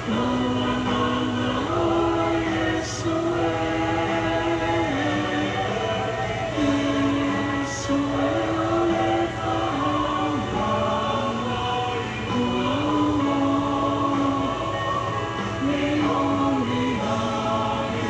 Maua o Iesu e, Iesu e o le faaaloalo, oh, le oli ae.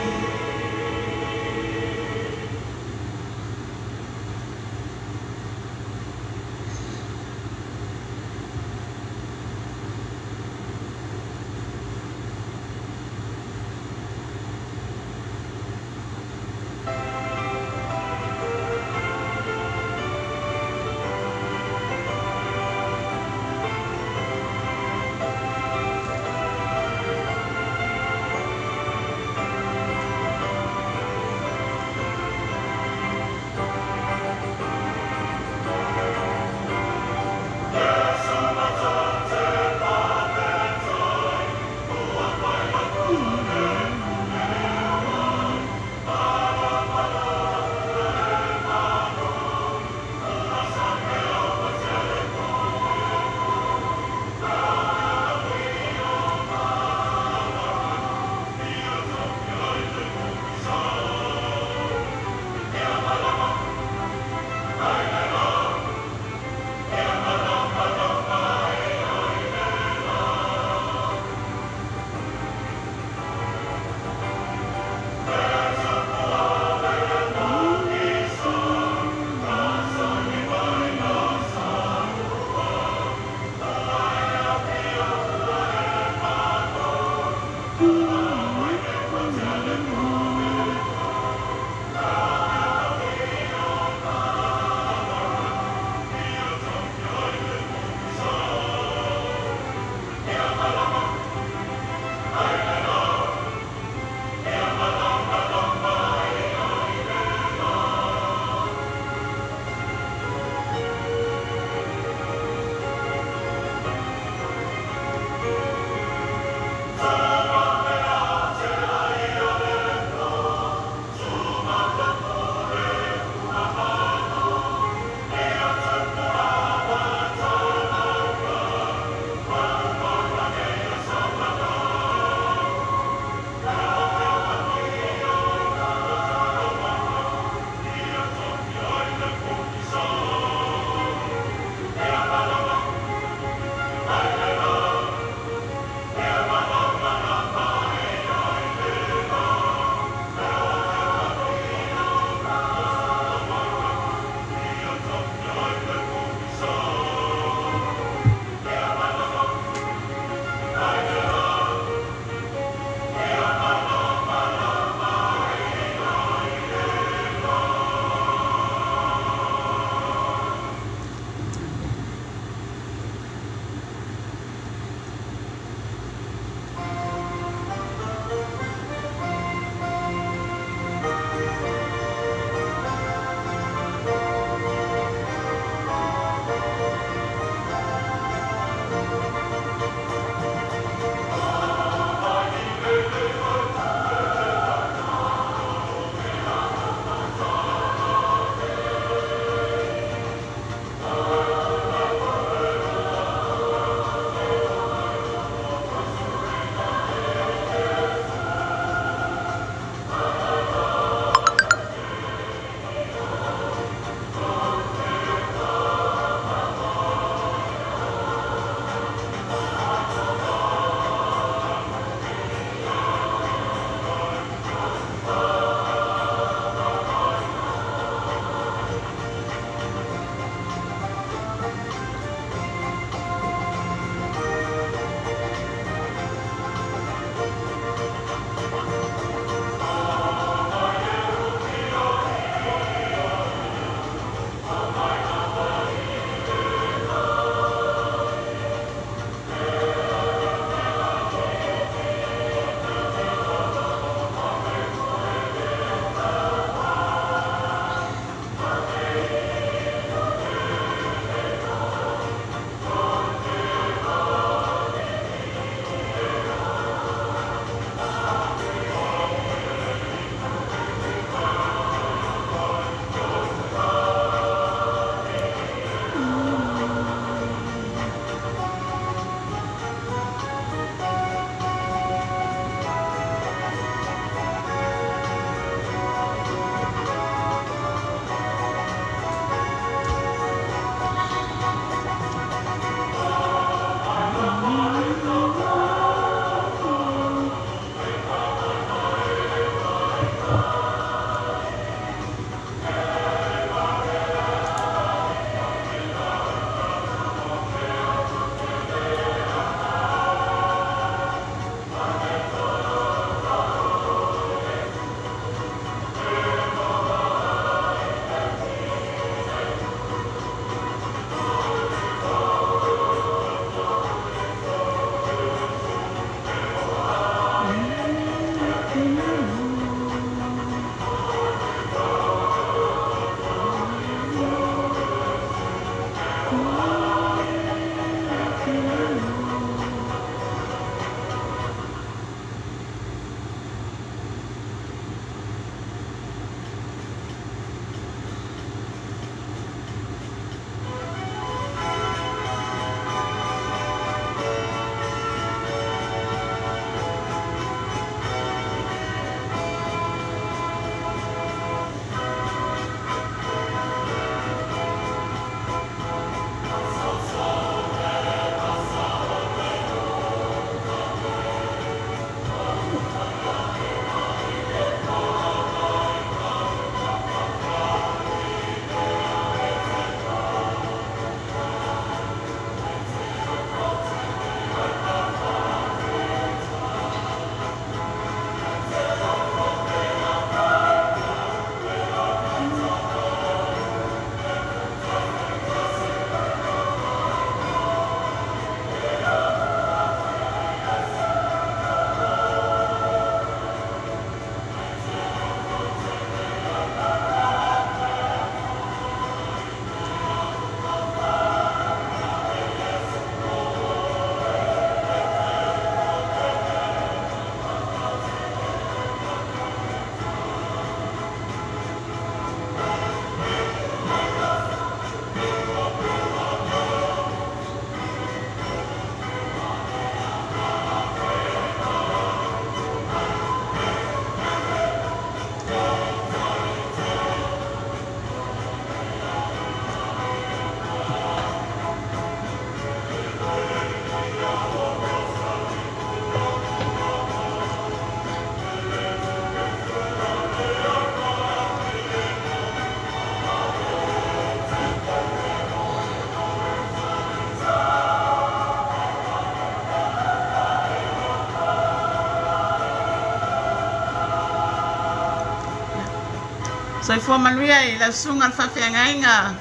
Soifua manuia i lau susuga i le faafeagaiga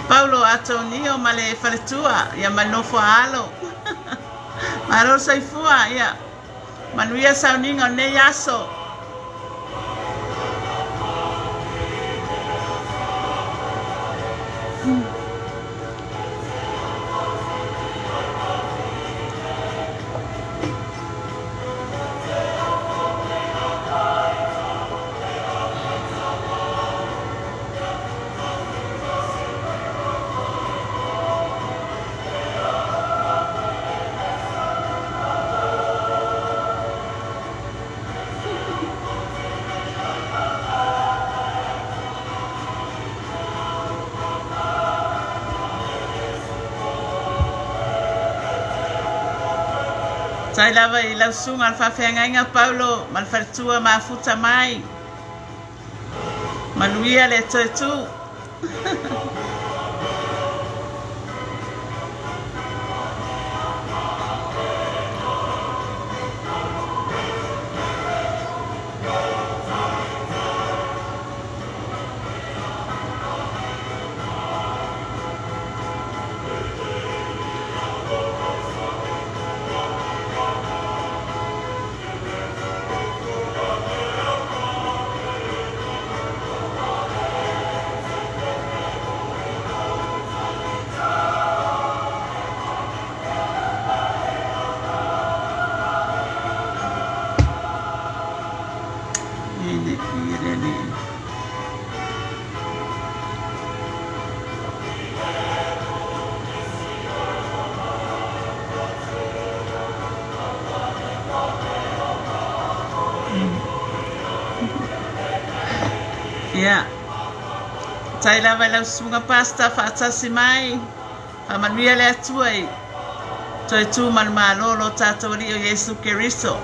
Paulo Atonio ma le faletua ia ma le nofo a alo. Malo le soifua ia manuia sauniga o lenei aso. Tai lava i lau susuga le faafeagaiga Paulo ma le faletua mafuta mai. Manuia le toe tu. Ia. Tai lava i lau susuga Pastor faatasi mai. Faamanuia le Atua i toe tu ma le malo lo tatou Alii o Iesu Keriso.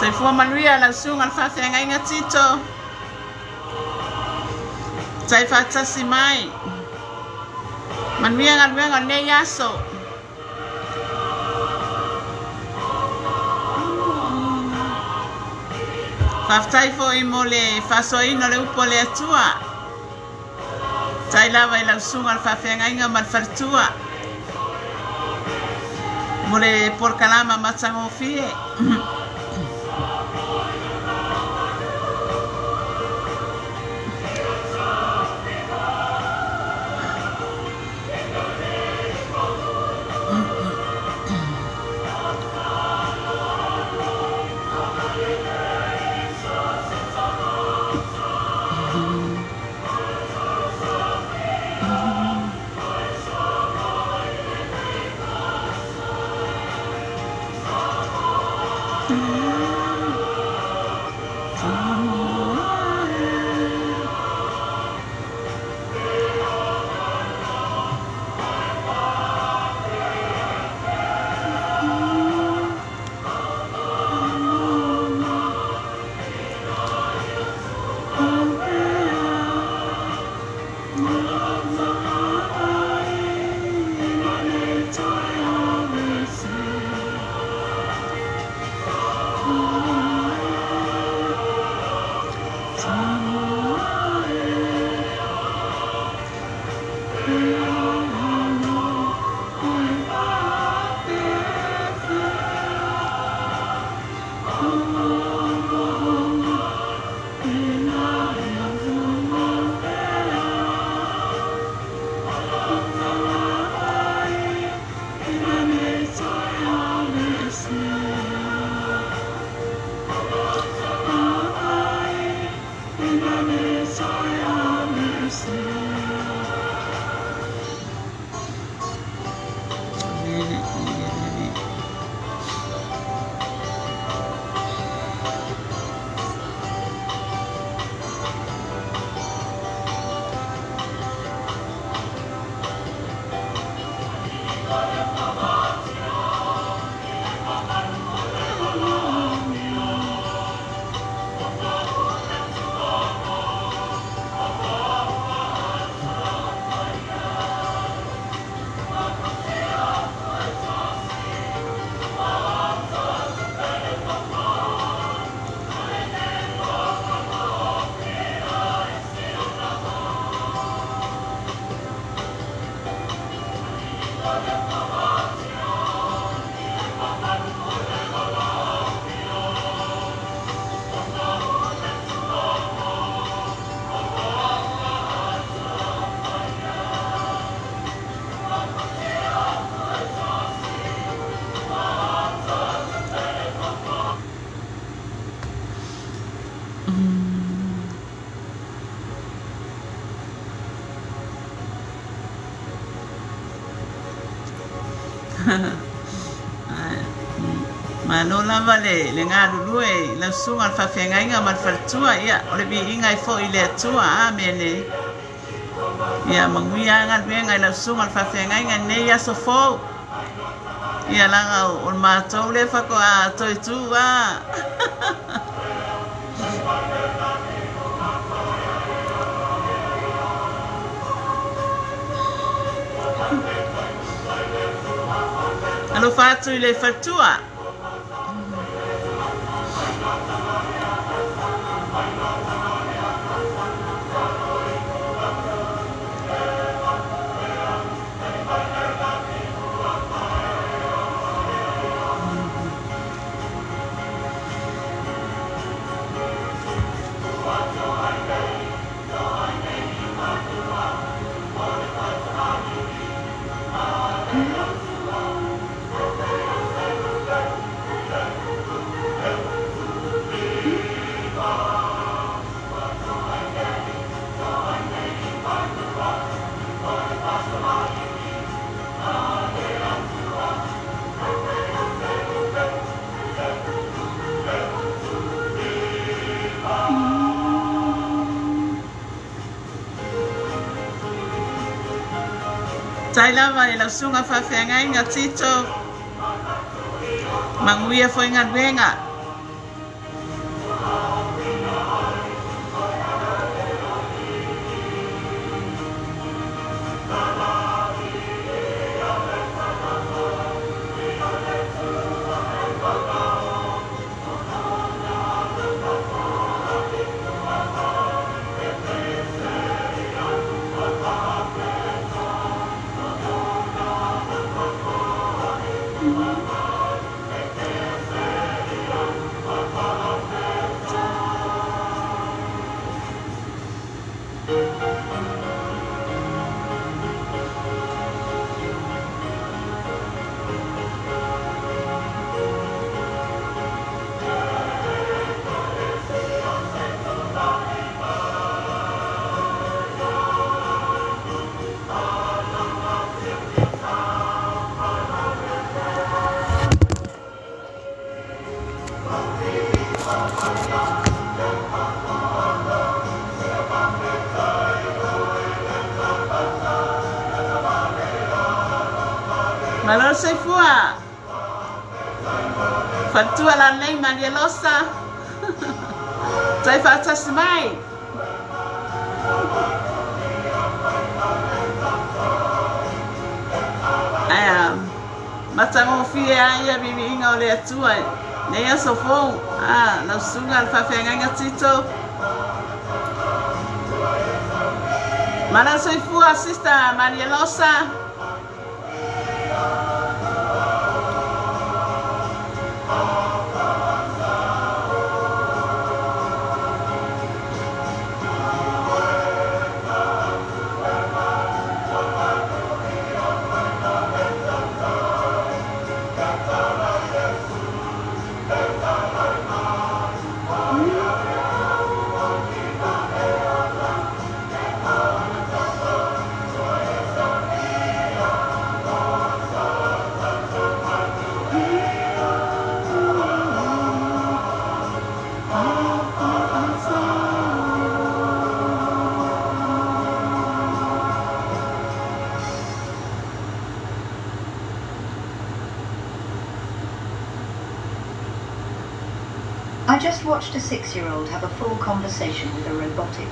Soifua manuia lau susuga i le faafeagaiga Tito. Tai faatasi mai. Manuia galuega o lenei aso. Faafetai foi mo le faasoaina o le upu a le Atua. Tai lava i lau susuga i le faafeagaiga ma le faletua mo le polokalama matagofie. Malo lava le galulue i lau susuga i le faafeagaiga ma le faletua. Ia, o le viiga e foi i le Atua. Amene. Ia, manuia lava galuega i lau susuga i le faafeagaiga i lenei aso fou. Ia, leaga o le matou lea faatoa toe tu lava. Alofa atu i le faletua. Tai lava i lau susuga faafeagaiga Tito. Manuia foi galuega. Malo le soifua. Faletua lalelei Malialosa. Tai faatasi mai. Ae matagofie a ia viviiga o le Atua nei aso fou. Lau susuga le faafeagaiga Tito. Malo le soifua Sister Malialosa. I just watched a 6-year-old have a full conversation with a robotic.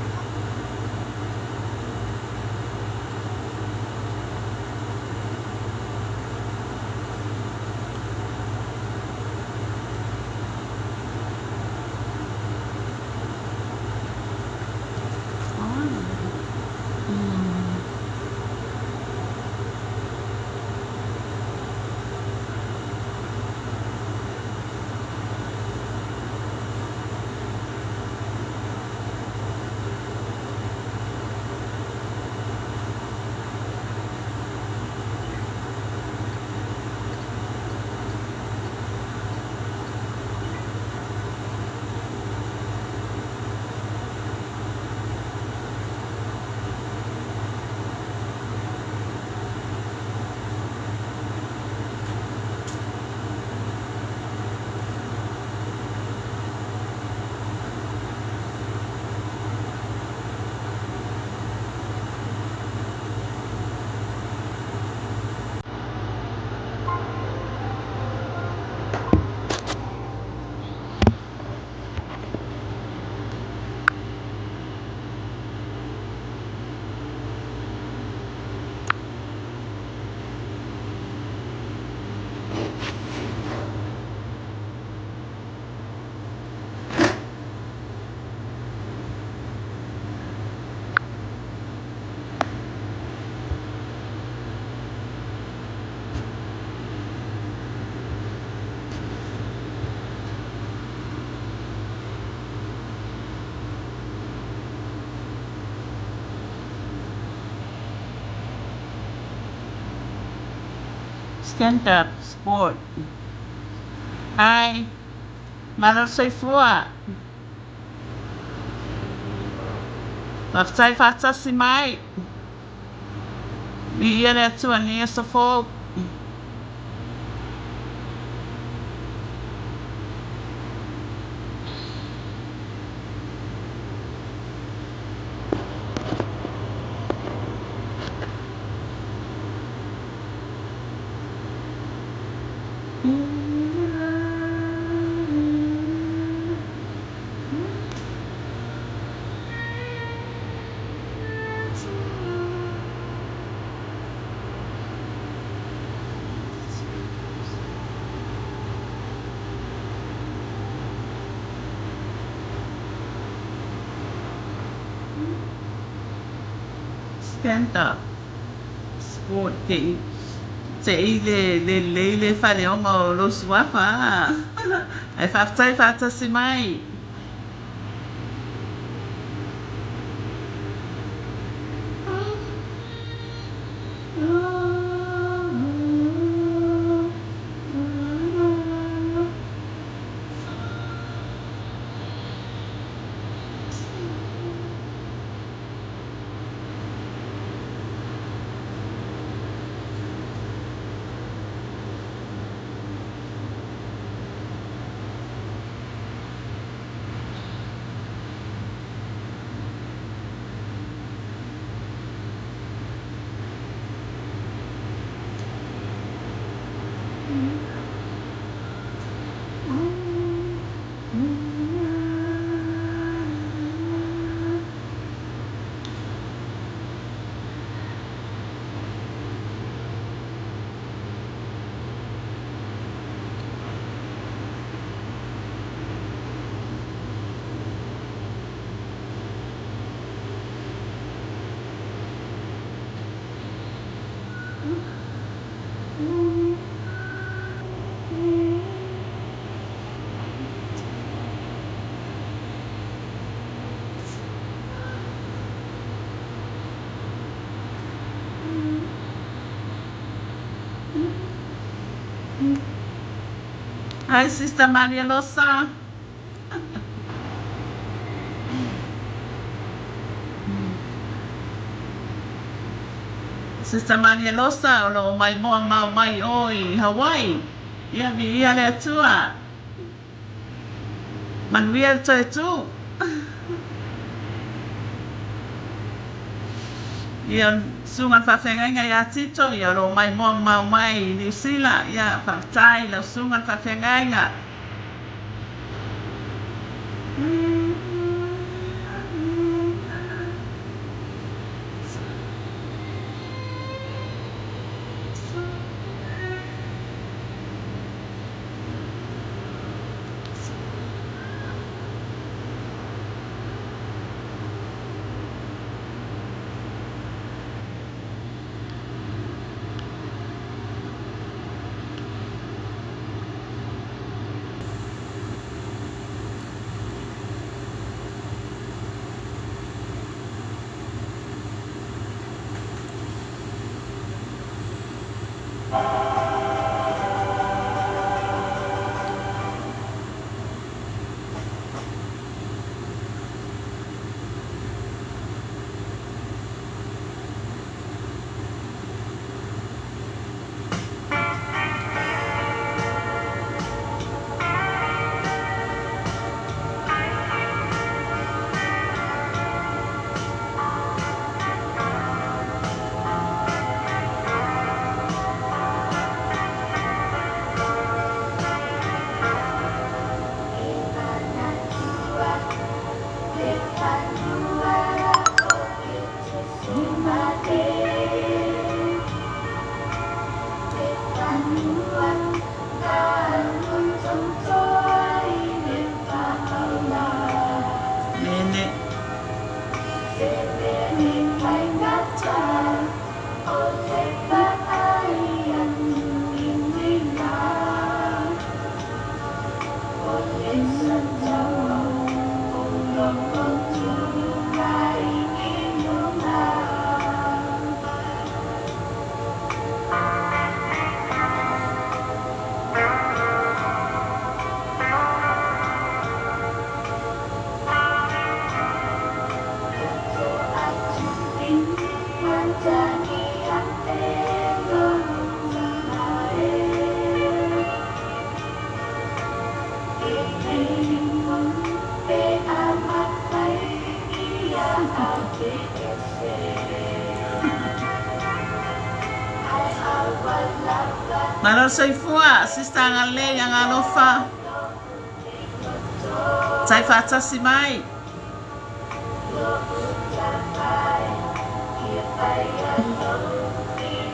Stand up sport. Hi. Malo le soifua. Faafetai faatasi mai. Viia le Atua i lenei aso fou. Stand up sport te i te i le le lelei le faleoga o lou suafa ae faafetai faatasi mai. Hi Sister Maria Losa. Sister Maria Losa o lo o maimoa mau mai o i Hawaii. Ia viia le Atua. Manuia le toe tu. Ia susuga i le faafeagaiga ia Tito, ia o lo o maimoa mau mai i Niu Sila, ia faafetai i lau susuga i le faafeagaiga. Mene. Malo le soifua, Sister Agalelei Agalofa. Tai faatasi mai.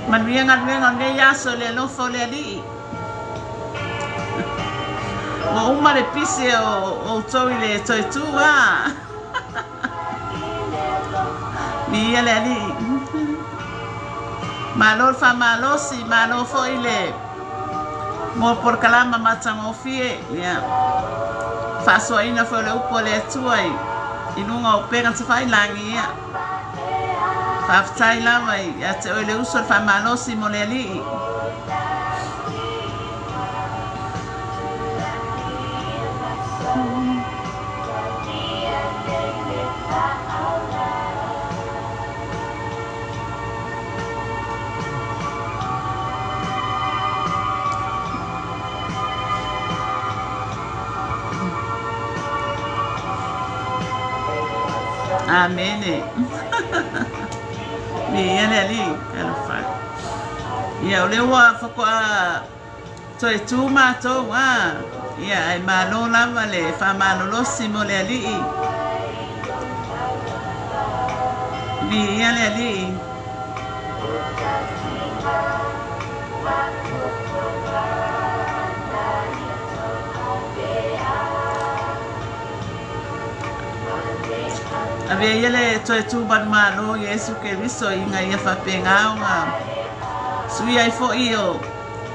Manuia galuega o lenei aso i le alofa o le Alii. Ua uma le pisi o outou i le toe tu a. Viia le Alii. Malo le faamalosi, malo foi le mo polokalama matagofie. Ia faasoaina foi o le upu a le Atua i luga o upega tafailagi. Ia faafetai lava ia te oe le uso le faamalosi mo le Alii. Amene. Viia le Alii. Talofa. Ia, o lea ua faatoa toe tu matou, a. Ia, ae malo lava le faamalolosi mo le Alii. Viia le Alii. Avea ia le toe tu manumalo Iesu Keriso ina ia faapena ona sui ai foi o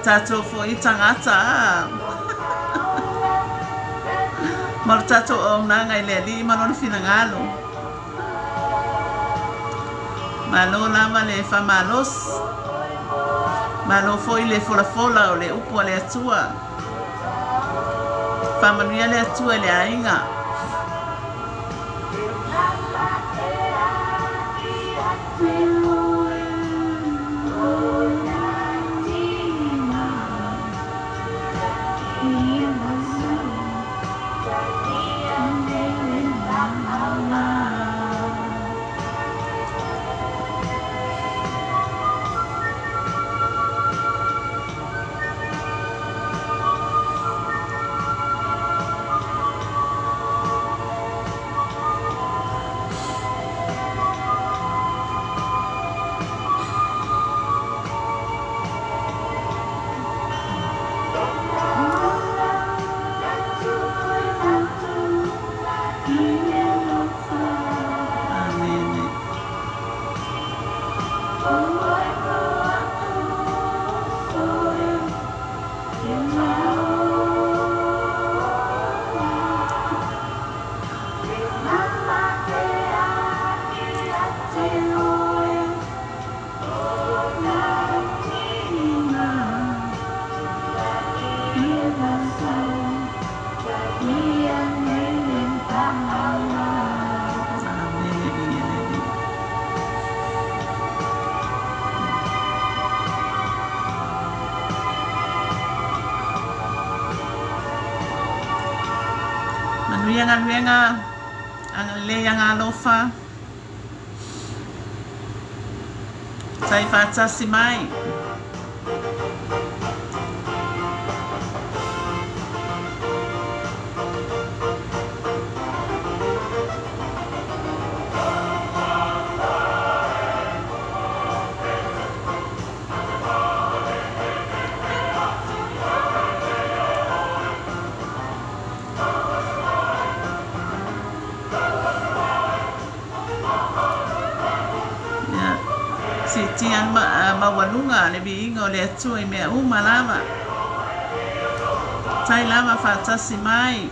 tatou foi tagata a ma lo tatou auaunaga i le Alii ma Lona finagalo. Malo lava le faamalosi, malo foi le folafola o le upu a le Atua. Faamanuia le Atua i le aiga. Amene. Amene viia le Alii. Manuia galuega, agalelei agalofa. Tai faatasi mai. Ia, siitia maualuga le viiga o le Atua i mea uma lava. Tai lava faatasi mai.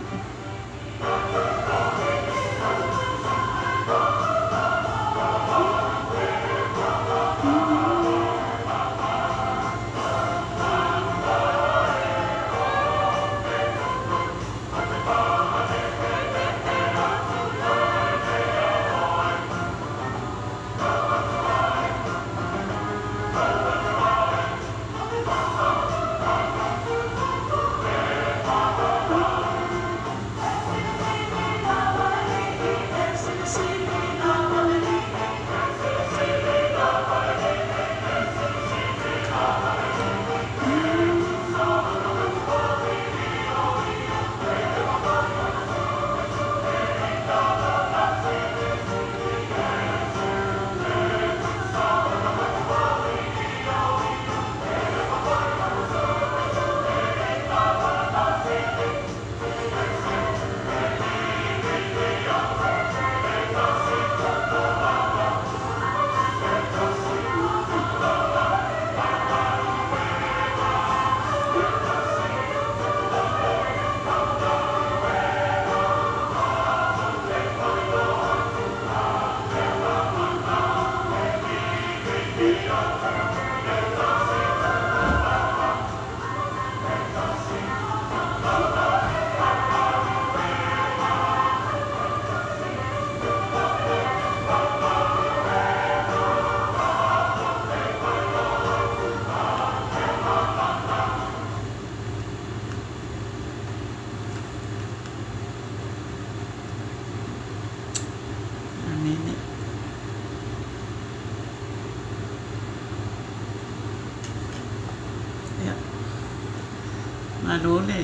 Malo le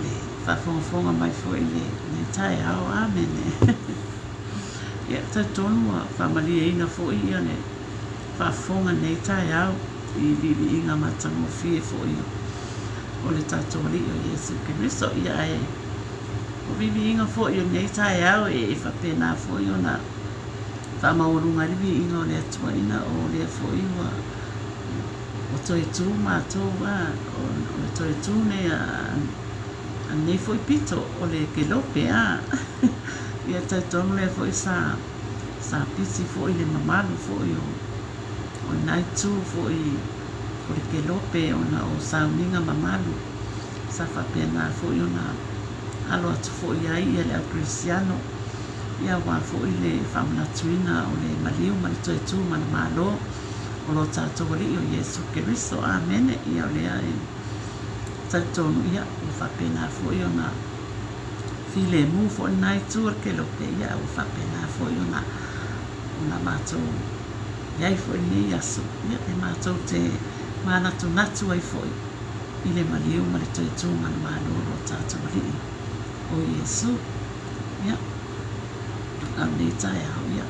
le faafogafoga mai foi i lenei taeao. Amene. Ia, talitonu ua faamalieina foi ia le faafofoga i lenei taeao i viiviiga matagofie foi o le tatou Alii o Iesu Keriso. Ia, ae o viiviiga foi o lenei taeao e faapena foi ona faamaualuga ai le viiga o le Atua ina o lea foi ua Ua toe tu matou a, o le toe tu nei a lenei foi pito o le kelope a. Ia talitonu lea foi sa sa pisi foi le mamalu foi o lena itu foi o le kelope ona o sauniga mamalu sa faapena foi ona alo atu foi ai ia le au kerisiano ia aua foi le faamanatuina o le maliu ma le toe tu ma le Malo. O lo tatou Alii o Iesu Keriso. Amene. Ia o lea e talitonu, ia, ua faapena foi ona filemu foi lena itu o le kelope, ia, ua faapena foi ona, ona matou i ai foi i lenei aso, ia, e matou te manatunatu ai foi i le maliu ma le toe tu ma le Malo o lo tatou Alii o Iesu. Ia, a o lenei taeao, ia,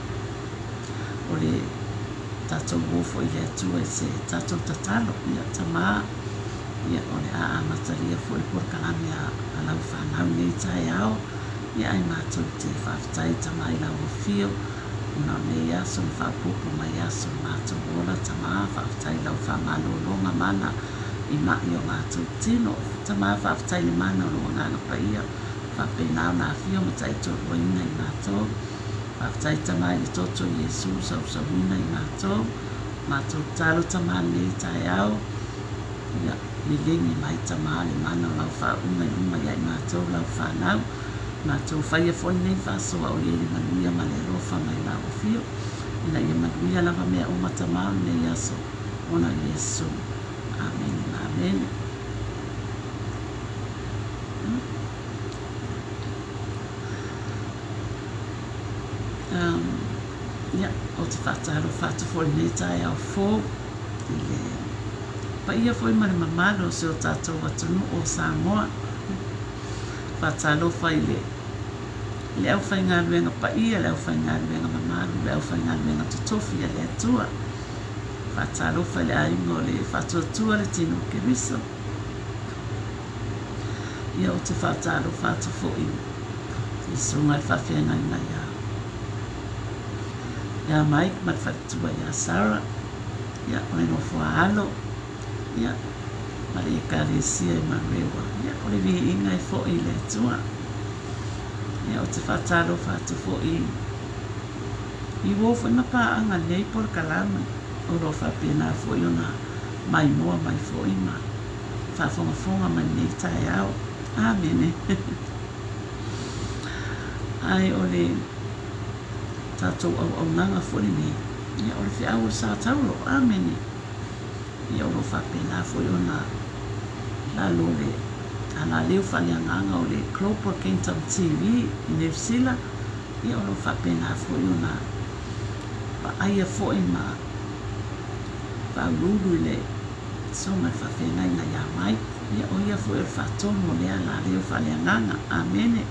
o le tatou o foi i le Atua i se tatou tatalo. Ia, Tama, ia, o le a amatalia foi le polokalame a, a lau fanau i lenei taeao. Ia, ae matou te faafetai, Tama, i lau afio, ona o lenei aso na faaopoopo mai aso o matou ola, Tama, faafetai i lau faamalologa mana i ma'i o matou tino. Tama, faafetai i le mana o lou Agaga Paia, faapena ona afio ma taitoaluaina i matou. Faafetai Tama i le toto o Iesu sausauina i matou, matou tatalo Tama lenei taeao, ia lelegi mai Tama le mana o lau faauuga i luma ia i matou lau fanau, matou faia foi lenei faasoa o i ai le manuia ma le alofa mai lau afio, ina ia manuia lava mea uma Tama o lenei aso ona o Iesu. Amene ma amene. Ia, ou te faatalofa atu foi i lenei taeao fou i le paia foi ma le mamalu o si o tatou atunuu o Samoa. Faatalofa i le le aufaigaluega paia, le aufaigaluega mamalu, le aufaigaluega totofi a le Atua. Faatalofa i le aiga o le Faatuatua le Tino o Keriso. Ia, ou te faatalofa atu foi i le susuga i le faafeagaiga ia ia Mike ma le faletua ia Sarah, ia, o le nofo a alo, ia, ma le Ekalesia i Manurewa. Ia, o le viiga e foi i le Atua. Ia, ou te faatalofa atu foi i uo foi ma paaga i lenei polokalame o lo o faapena foi ona maimoa mai foi ma faafogafoga mai lenei taeao. Amene. Ae o le tatou auaunaga foi lenei, ia o le feau o le sa taulo. Amene. Ia o lo o faapena foi ona lalo o le alaleu faaleagaga o le Global Kingdom TV i Niu Sila, ia o lo o faapena foi ona vaaia foi ma faauluulu i le Susuga i le Faafeagaiga ia Mike, ia o ia foi o le faatonu o lea alaleo faaleagaga. Amene.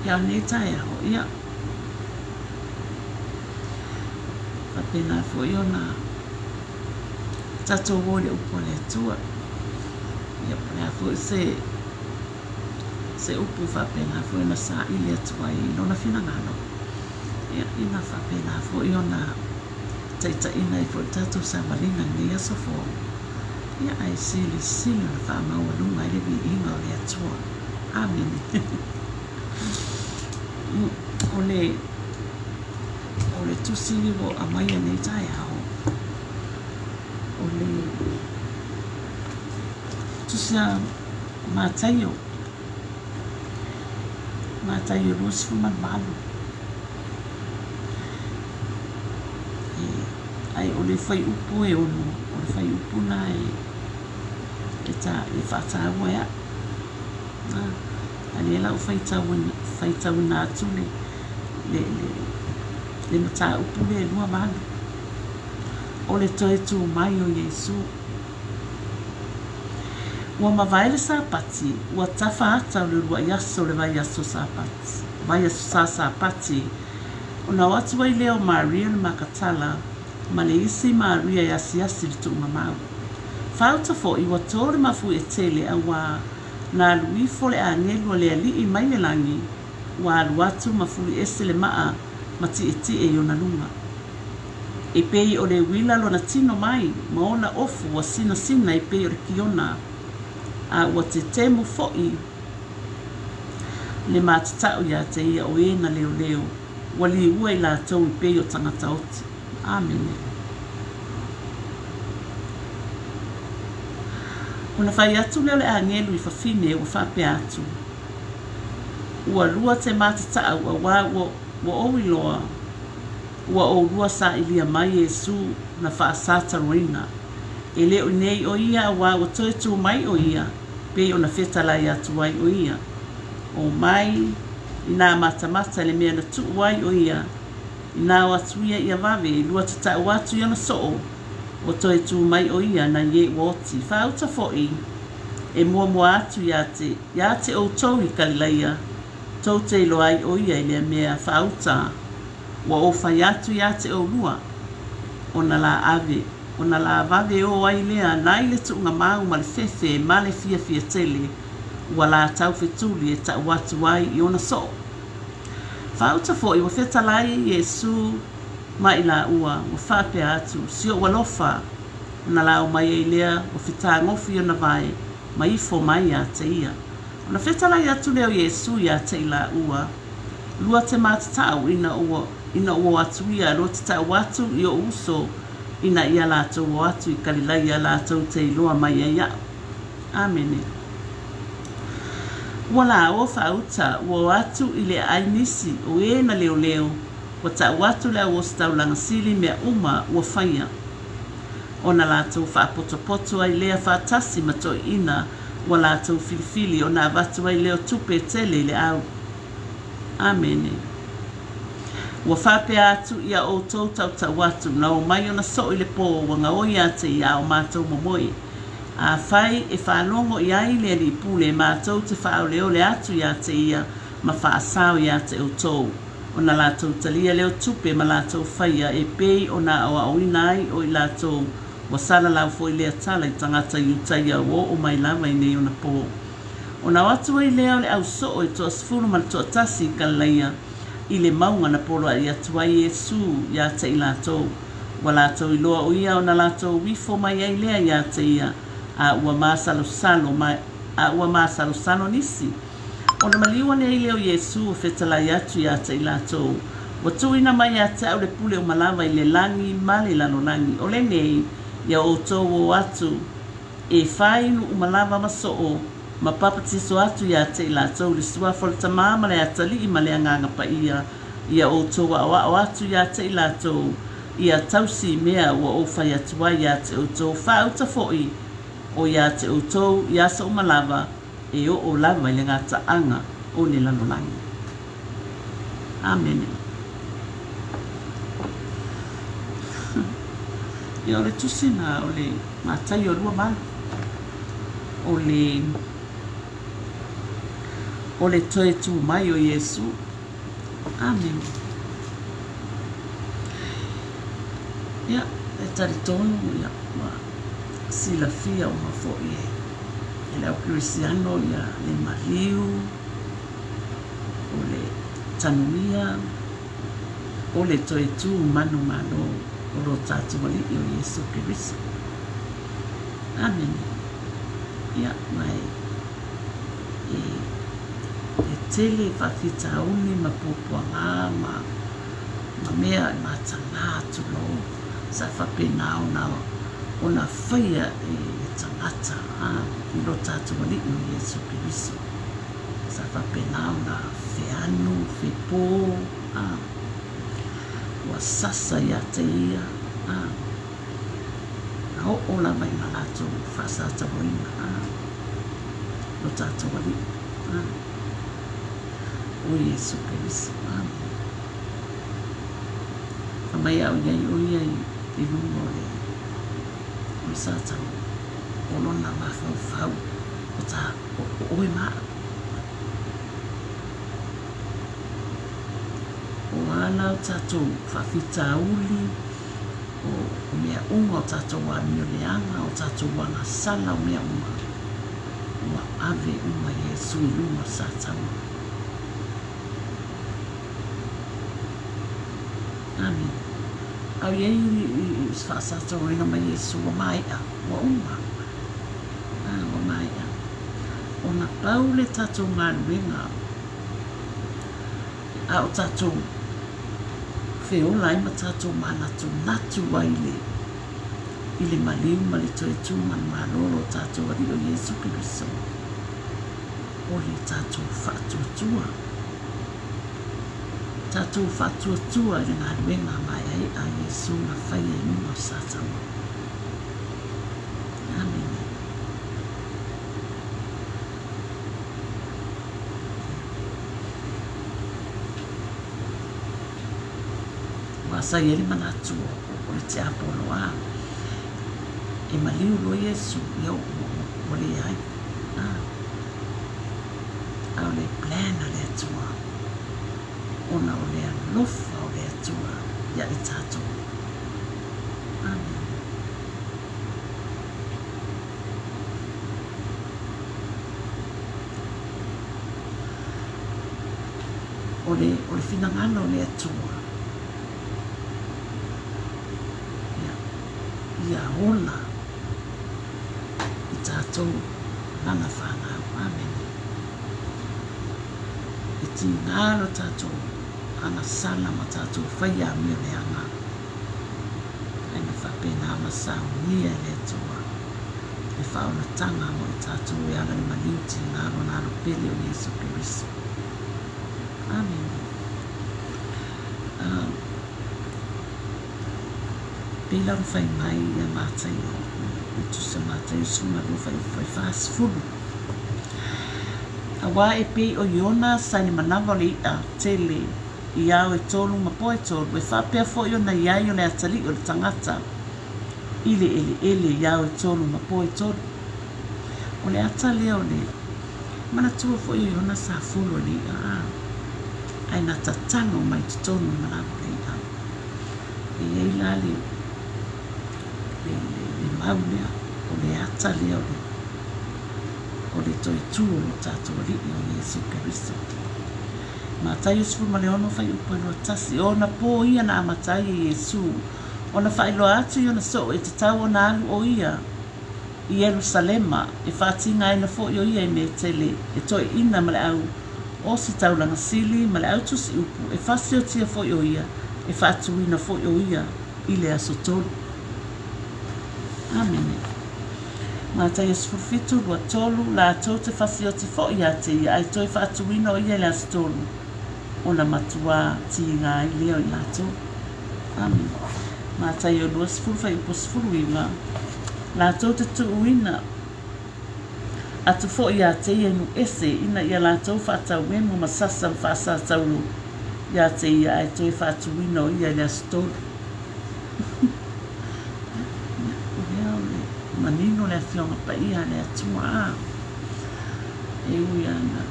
Ia, o lenei taeao, ia, faapena foi ona tatou o i le upu a le Atua. Ia, po o le a foi se, se upu faapena foi ona saili atu ai i Lona finagalo, ia, ina faapena foi ona taitaiina ai foi le tatou savaliga i lenei aso fou, ia ae silisili ona faamaualuga ai le viiga o le Atua. Amene. O le, o le tusi ua aumaia nei taeao, o le tusi a Mataio, Mataio 28. Ae o le fuaiupu e 6, o le fuaiupu lena e, ta, e faataua e au. A lea la ua faitauina, faitauina atu le, le, le, le mataupu lea e 28. O le toe tu mai o Iesu. Ua mavae le Sapati, ua tafa ata o le uluai aso o le vaiaso Sapati, vaiaso sa Sapati, ona o atu ai lea o Maria le Makatala ma le isi Maria e asiasi i le tuugamau. Faauta foi ua to le mafuie tele auā na alu ifo le agelu a le Alii mai le lagi, ua alu atu ma fuli ese le maa ma tietie i ona luga. E pei o le uila lona tino mai ma ona ofu ua sinasina e pei o le kiona, a ua tetemu foi le matatau iā te ia o e na leoleo, ua liua i latou e pei o tagata oti. Amene. Ona fai atu lea o le agelu i fafine ua faapea atu, Ua lua te matatau auā ua ua ou iloa, ua oulua sailia mai Iesu na faasataloina. E le o inei ʻo ia auā ua toe tū mai ʻo ia, pei ona fetalai atu ai ʻo ia. O mai inā matamata i le mea na tuʻu ai ʻo ia, inā o atu ia ia vave, 2 tatau atu i ona soo, ua toe tū mai ʻo ia nai e ua oti. Faauta foi e muamua atu iā te, iā te ʻoutou i Kalilaia, tou te iloa ai ʻo ia i lea mea faauta ua ou fai atu iā te ʻoulua, ona lā ave, ona lā vave ō ai lea nai le tuugamau ma le fefe ma le fiafia tele ua lā taufetuli e taʻu atu ai i ona soo. Faauta foi ua fetalai Iesū ma i lāua, ua faapea atu, Si oʻu alofa, ona lā o mai ai lea ua fetagofi i ona vae ma ifo mai iā te ia. Ona fetalai atu lea o Iesū iā te i lāua, 2 te matatau ina ua ina ua o atu ia, 2 tatau atu i oʻu uso ina ia lātou o atu i Kalilaia lātou te iloa mai ai aʻu. Amene. Ua lāua faauta, ua o atu i le aai nisi o e na leoleo, ua taʻu atu le auositaulaga sili mea uma ua faia. Ona lātou faapotopoto ai lea faatasi ma toeʻina ua lātou filifili ona avatu ai lea o tupe tele i le au. Amene. Ua faapea atu ia outou tautau atu, na o mai ona soo i le pō ua gaoi ia te ia a o mātou momoe. Afai e faalogo i ai le Alii Pule mātou te faaoleole atu iā te ia ma faasao iā te outou. Ona lātou talia lea o tupe ma lātou faia e pei ona aoaoina ai o i lātou ua salalau foi lea tala i tagata Iutaia ua oo mai lava i nei ona pō. Ona o atu ai lea o le au soo e toasefulu ma le toatasi i Kalilaia i le mauga na poloaʻi atu ai Iesū iā te i lātou. Ua lātou iloa ʻo ia ona lātou ifo mai ai lea iā te ia, a ua māsalosalo mai, a ua māsalosalo nisi. Ona maliu ane ai lea o Iesū ua fetalai atu iā te i lātou, Ua tuuina mai iā te au le pule uma lava i le lagi ma le lalolagi, o lenei, ia outou o atu, e fāinu uma lava ma soo, ma papatiso atu iā te i lātou i le suafa o le Tamā ma le Atalii ma le Agaga Paia, ia outou aʻoaʻo atu iā te i lātou, ia tausi i mea ua ou fai atu ai iā te outou, faauta foi o iā te outou i aso uma lava e oo lava i le gataaga o le lalolagi. Amene. Ia o le tusi na o le Mataio 28, o le o le toe tū mai o Iesū. Amene. Ia, e talitonu, ia, ua silafia uma foi e, e le au Kerisiano, ia, le maliu, o le tanuia, o le toe tū manumalo o lo tātou Alii o Iesū Keriso. Amene. Ia, ma e, e, e tele faafitauli ma puapuaga ma, ma mea e matagā atu lō, sa faapena ona, ona faia e le tagata, ā, i lo tātou Alii o Iesū Keriso. Sa faapena ona feanu, fepō, ā, ua sasa iā te ia, ā, na oo lava i na latou faasatauaina, ā, lo tātou Alii, ā, o Iesū Keriso. Amene. Fai mai a o i ai ʻo ia i, i luga o le, o le satau o lona mafaufau. ta, o, o oe ma au. O a la o tatou faafitauli, o, o mea uma, o tatou amioleaga, o tatou agasala, o mea uma, ua ave uma e Iesu i luga o le sataua. Amene. A o i ai i se faasatauaina mai Iesu ua maea, ua uma. A, ua maea. Ona pau le tatou galuega a o tatou feola ai ma tatou manatunatu ai i le i le maliu ma le toe tu manumalo o tatou Alii o Iesu Keriso, o le tatou faatuatua. Tatou faatuatua i le galuega maeaea a Iesu na faia i luga o Satana. Amene. Aua sa i ai le manatu o le tiapolo a e maliu loa Iesu, ia ua leai. A o le plan a le Atua, ona o le alofa o le Atua ia i tatou. Amene. O le, o le finagalo o le Atua, ia, ia ola i tatou lana fanau. Amene. E tiga lo tatou agasala ma tatou faia amio leaga, ae na faapena ona saunia e le Atua le faaolataga mo i tatou e ala i le maliu tiga Lona Alo pele o Iesu Keriso. Amene. Pei la ona fai mai ia Mataio, le Tusi a Mataio 12 fuaiupu 40. Auā e pei o Iona sa i le manawa o le iʻa tele i ao e tolu ma po e tolu, e faapea foi ona i ai o le atalii o le tagata i le eleele i ao e tolu ma po e tolu. O le ata lea o le manatua foi o Iona sa folo i le iʻa, a, ae na tatalo mai totonu o le malaga o le iʻa. E i ai la le, le, le, le mau lea, o le ata lea o le, o le toe tu o lo tatou Alii o Iesu Keriso. Mataio 16 fuaiupu e 21, O ona pō ia na amata ai e Iesu ona faailoa atu i ona soo e tatau ona alu o ia i Ierusalema, e faatigaina foi o ia i mea tele, e toeaina ma le au ositaulaga sili ma le au tusi upu, e fasiotia foi o ia, e faatuina foi o ia i le aso tolu. Amene. Mataio 17, 23, Latou te fasioti foi ia te ia, ae toe faatuina o ia i le aso tolu, ona matuā tiga ai lea o i latou. Amene. Mataio 20, fuaiupu 19, Latou te tuuina atu foi ia te ia i nuu ese, ina ia latou faatauemu ma sasa ma faasataulo ia te ia, ae toe faatuina o ia i le aso tolu. Ia, o lea o le manino le Afioga Paia a le Atua, a, e ui ana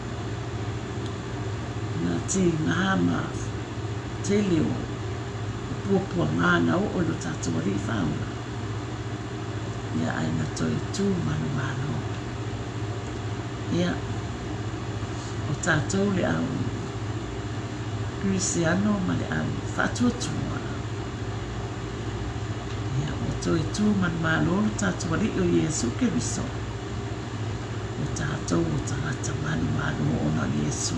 na tiga ma tele o puapuaga na oo i lo tatou Alii Faaola. Ia, ae na toe tu manumalo. Ia, o tatou le au Kerisiano ma le au faatuatua. Ia, ua toe tu manumalo lo tatou Alii o Iesu Keriso. O tatou o tagata manumalo ona o Iesu.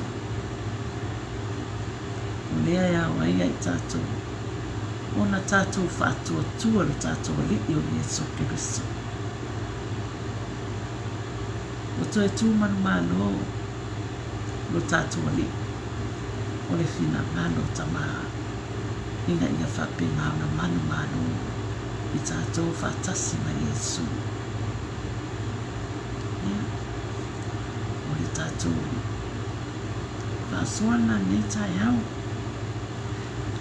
O lea e ao ai ia i tatou ona tatou faatuatua lo tatou Alii o Iesu Keriso. Ua toe tu manumalo lo tatou Alii o le finagalo o Tama ina ia faapena ona manumalo i tatou faatasi ma Iesu. Ia, o le tatou faasoa lena i lenei taeao.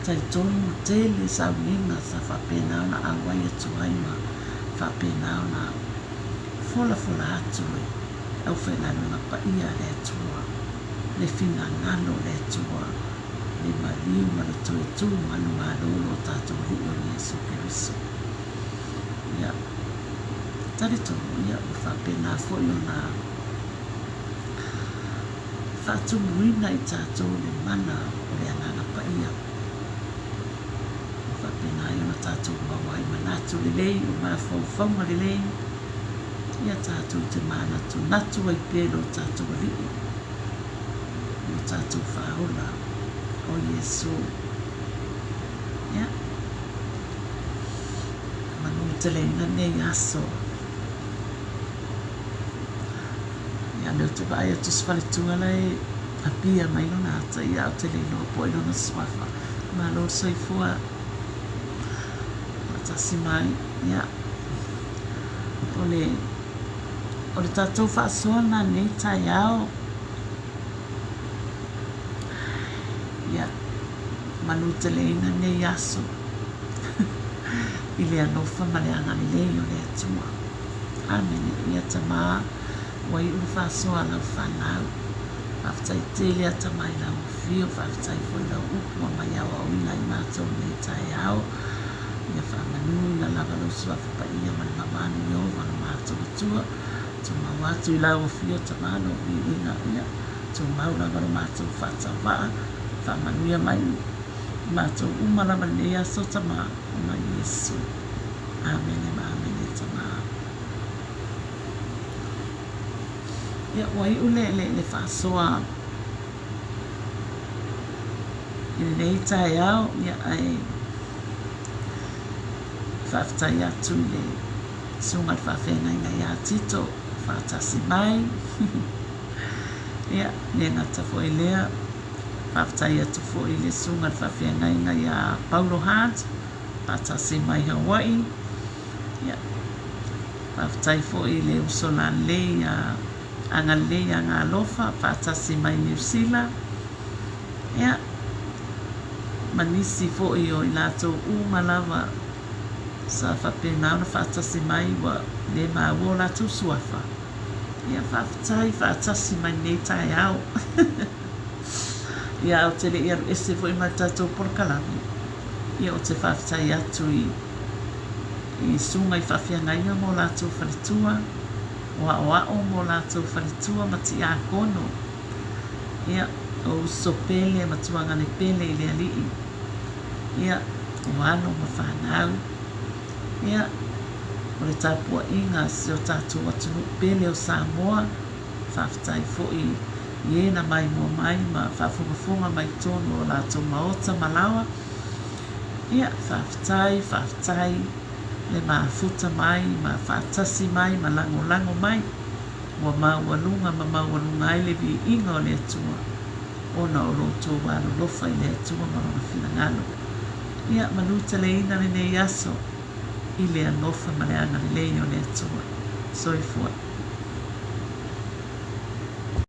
Talitonu tele sauniga sa faapena ona auai atu ai ma faapena ona folafola atu e. aufaigaluega paia a le Atua, le finagalo o le Atua, le maliu ma le toe tu manumalo o lo tatou Alii o Iesu Keriso. Ia, talitonu, ia, ua faapena foi ona faatumuina i tatou le mana o le Agaga Paia. Ua faapena ai ona tatou maua ai manatu lelei, o mafaufauga lelei, ia tatou te manatunatu ai pea i lo tatou Alii, lo tatou Faaola, o Iesu. Ia, manuteleina lenei aso. Ia, lea ou te vaai atu si faletua la e apia mai lona ata, ia ae ou te le iloa po o ai lona suafa. Malo le soifua. Faatasi mai. Ia, o le, o le tatou faasoa lena i lenei taeao. Ia, manuteleina lenei aso i le alofa ma le agalelei o le Atua. Amene. Ia Tama, ua iu le faasoa a lau fanau. Faafetai tele a Tama i lau afio, faafetai foi i lau upu ua mai aoaoina ai matou i lenei taeao. Ia faamanuina lava lou Suafa Paia ma le mamalu Ieova lo matou Atua. Tumau atu i lau afio Tama lou viiga, ia tumau lava lo matou faatauvaa. Faamanuia mai i matou uma lava i lenei aso Tama, ona Iesu. Amene ma amene Tama. Ia, ua iu le, le, le faasoa i lenei taeao, ia, ae faafetai atu i le susuga i le faafeagaiga ia Tito, faatasi mai. Ia, le gata foi i lea, faafetai atu foi i le susuga i le faafeagaiga ia Paulo Hart, faatasi mai Hawaii. Ia, faafetai foi i le uso lalelei ia Agalelei ia Galofa, faatasi mai Niu Sila. Ia, ma nisi foi o i latou uma lava sa faapena ona faatasi mai ua le maua o latou suafa. Ia, faafetai faatasi mai lenei taeao. Ia, ae ou te le i alu ese foi ma le tatou polokalame, ia ou te faafetai atu i i susuga i faafeagaiga ma o latou faletua, o aoao ma o latou faletua ma tiakono, ia, o uso pele ma tuagane pele i le Alii, ia, o alo ma fanau, ia, o le tapuaiga a si o tatou atunuu pele o Samoa, faafetai foi i e na maimoa mai ma faafogafoga mai totonu o latou maota ma laoa. Ia, faafetai, faafetai le mafuta mai ma faatasi mai ma lagolago mai, ua maualuga ma maualuga ai le viiga o le Atua ona o lo outou alolofa i le Atua ma Lona finagalo. Ia, manuteleina lenei aso i le alofa ma le agalelei o le Atua. Soifua.